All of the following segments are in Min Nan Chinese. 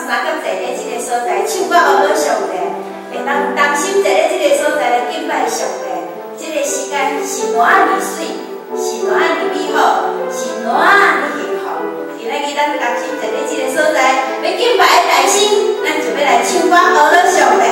相佮坐咧這个所在，唱歌呵呵上帝，會當同心坐咧這个所在來敬拜上帝。這个時間是偌爾媠，是偌爾美好，是偌爾幸福。今仔日咱同心坐咧這个所在，欲敬拜的大神，咱就欲來唱歌呵呵上帝。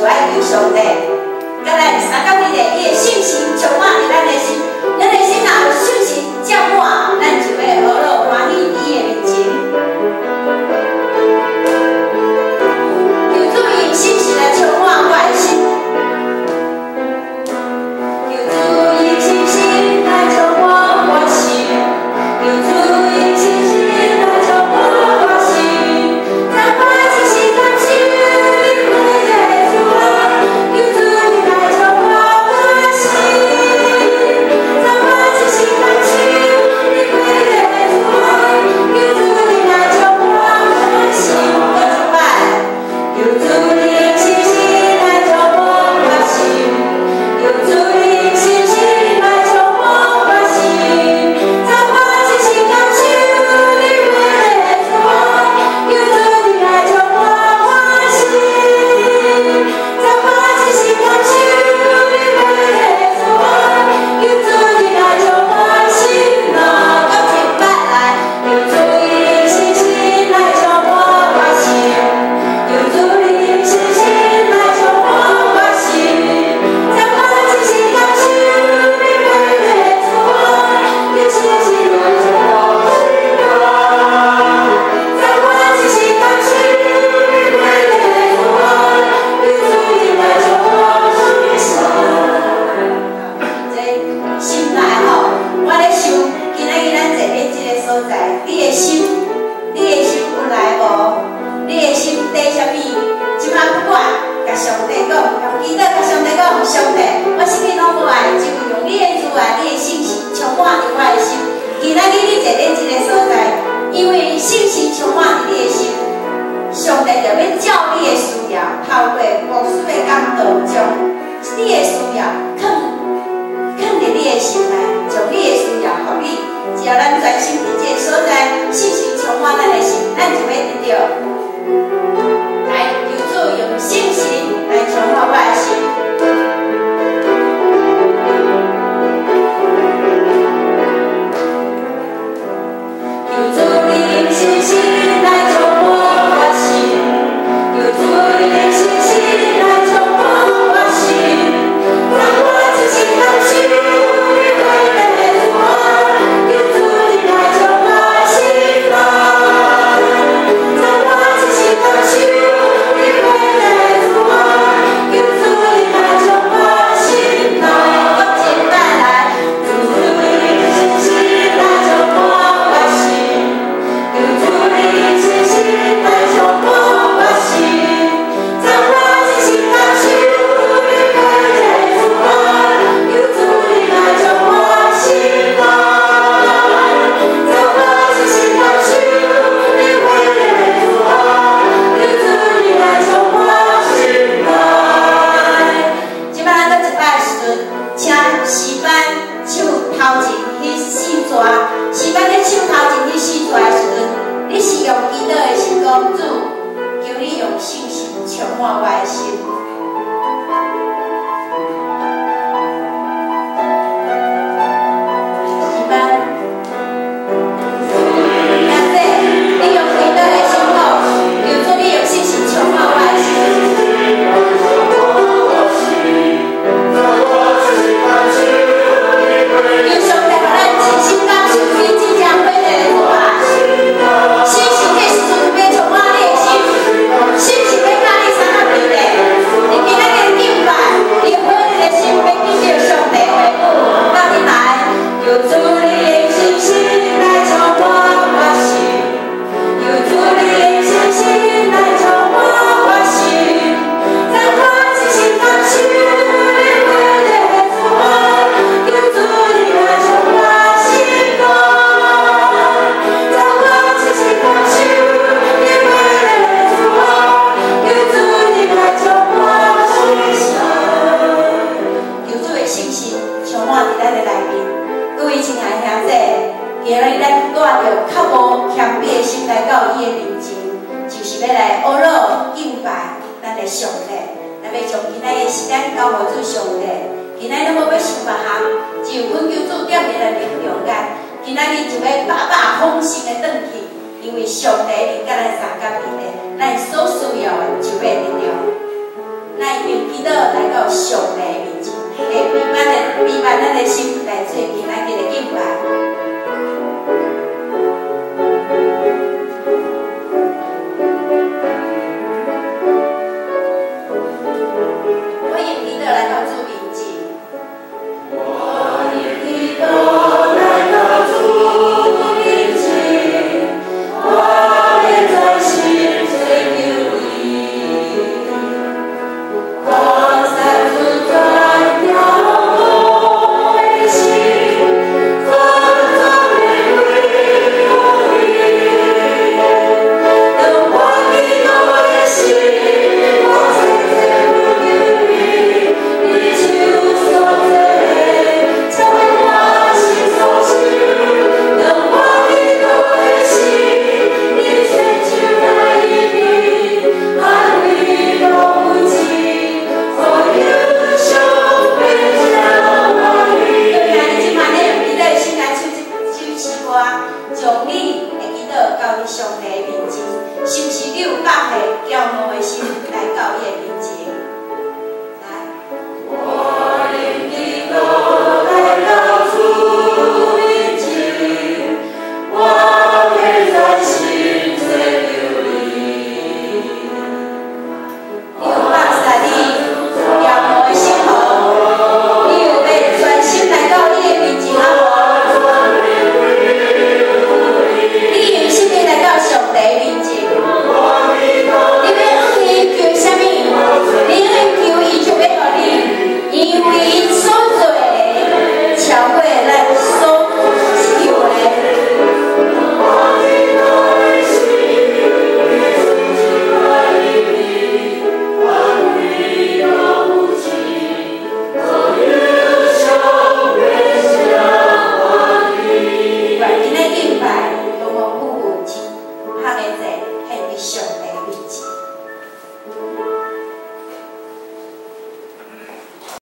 就愛求上帝，佮咱相佮彼个，伊的信心充滿佇咱的心，咱的心若有信心佔滿，咱就欲呵樂歡喜佇伊的面前。求主用信心來充滿我的心，求主用信心來充滿我心，求主用信心來充滿我心，在我一生感受你美麗的慈愛，求主你來充滿我心，在我一生感受你美麗的慈愛，求主你來充滿我心。閣一擺，求主你用信心來充滿我心，求主你用信心來充滿我心，在我一生感受你美麗的慈愛，求主你來充滿我心，在我一生感受你美麗的慈愛，求主你來充滿心內。閣一擺來，求主你用信心來充滿我心，求主你用信心來充滿我心，在我一生感受你美麗的慈愛，求信心來充滿我心內。在我一生感受你美麗的慈愛，求主你來充滿我心。這心內吼，我咧想，今仔日咱坐佇這个所在，你的心有來無？你的心底啥物？這馬不管，共上帝講，用祈禱共上帝講，上帝，我啥物攏無愛，只有用你的慈愛、你的信心充滿佇我的心。今仔日你坐佇這个所在，因為信心充滿佇你的心，上帝就欲照你的需要，透過牧師的講道，將你的需要囥囥佇你的心內，將你的需要予你。只要咱專心佇這个所在，信心充滿咱的心，咱就欲得著。來，求主用信心來充滿我的心。求主你用信心來充滿我心，求主你用信心來充滿我心，在我一生感受你美麗的慈愛，求主你來充滿心內，在我一生感受你美麗的慈愛，求主你來充滿心內。閣一擺來，求主你用信心來充滿我心，求主你用信心來充滿我心，在我一生感受你美麗的慈愛，求主你來充滿心內，在我一生感受你美麗的慈愛，求主你來充滿心內。這擺咱閣一擺的時陣，請詩班唱頭前彼四逝，詩班咧唱頭前彼四逝的時陣，你是用祈禱的心講，主，求你用信心充滿我的心。詩班，兄弟，你用祈禱的心講，求主你用信心充滿我的心。求上帝予咱親身感受伊真正美麗的慈愛。信心這時陣欲充滿你的心，信心欲佮你相佮彼的。你今仔日敬拜，你火熱的心欲得著上帝的話語，鬥陣來，求主你用信心來充滿我心，求主你用信心來充滿我心，在我一生感受你美麗的慈愛，求主你來充滿心內，在我一生感受你美麗的慈愛，求主你來充滿心內。求主的信心充滿佇咱的內面。各位親愛的兄弟，今日咱帶著較無謙卑的心來到伊的面前，就是欲來呵樂敬拜咱的上帝。咱欲將今仔日的時間交予主上帝。今仔日攏無欲想別項，只有懇求主踮佇咱靈中間。今仔日就欲飽飽豐盛的轉去，因為上帝一定佮咱相佮佇咧，咱所需要的就欲得著。咱咱用祈禱來到上帝面前，會卑慢咱的心來做今仔日的敬拜。我用祈禱來到主面前。我用祈禱來到主面前，我欲專心追求伊。我三主轉仰慕的心，全全的歸予伊。當我祈禱的時，我切切懇求伊，你手所做的，超過我心所想。當我祈禱的時，你伸手來醫治，安慰攏有情，所有傷悲才歡喜。對啊，你這擺咧用祈禱的心來唱這首詩歌，將你的祈禱交佇上帝面前，是毋是你有百個驕傲的心來到伊的面前？來，我用祈禱來到主面前，我欲專心追求伊。你有放下你驕傲的心無？你有欲專心來到伊的面前啊無？你用啥物來到上帝面前？你欲向伊求啥物？你向伊求，伊就欲予你，因為伊所做的超過咱所求的。我祈禱的時，你伸手來醫治，安慰攏有情，所有傷悲才歡喜。願今仔敬拜，豐豐富富、親香的祭獻予上帝。